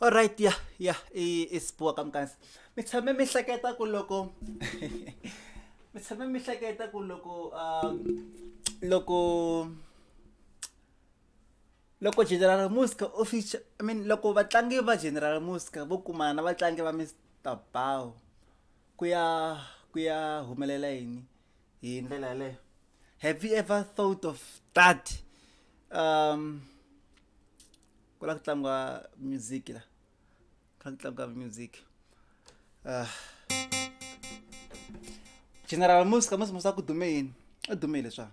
Alright ya ya i i Sbu ka Mkansi. Mi tshame mi hleketa ku loko mi tshame mi hleketa ku loko loko loko General Muzka o feature I mean loko vatlangi va General Muzka vo kumana na vatlangi va Mister Bow ku ya ku ya humelela yini hi ndlela yaleyo. Have you ever thought of that? Ku la ku tlangiwa music la ku la ku tlangiwa music General Muzka musi musa ku dume yini u dume hi leswa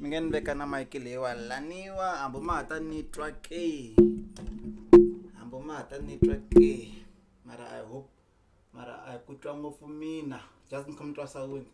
mi nge ni veka na mic leyiwa laniwa hambi ma ha ta ni twa ke hambi ma ha ta ni twa ke mara I hope mara a hi ku twa ngopfu mina just ni kha mi twa sawundi.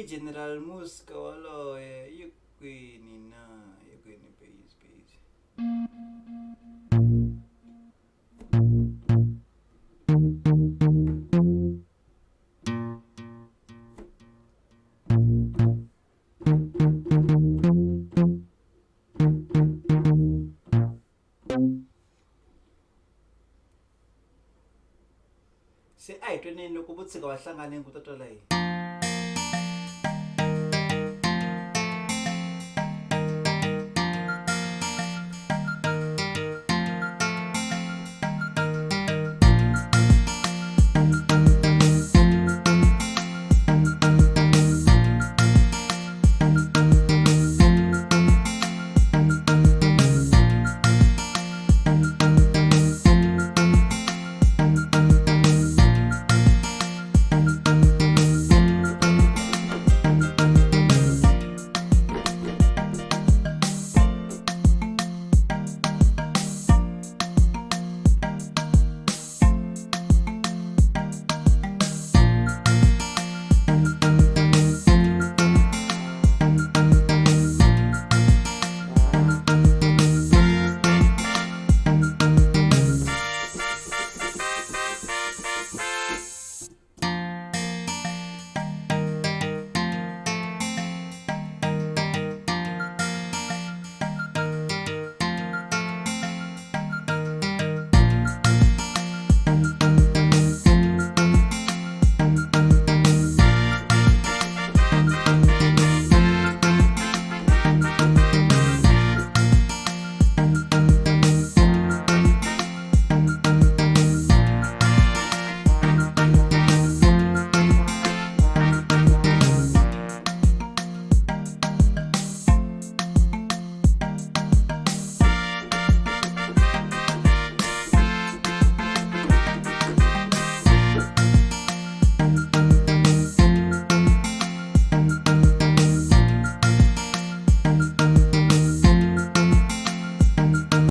I General Muzka waloye yi kwini na yi kwini base base. Se a hi twaneni loko vo tshika va hlanganile ku ta twala yini.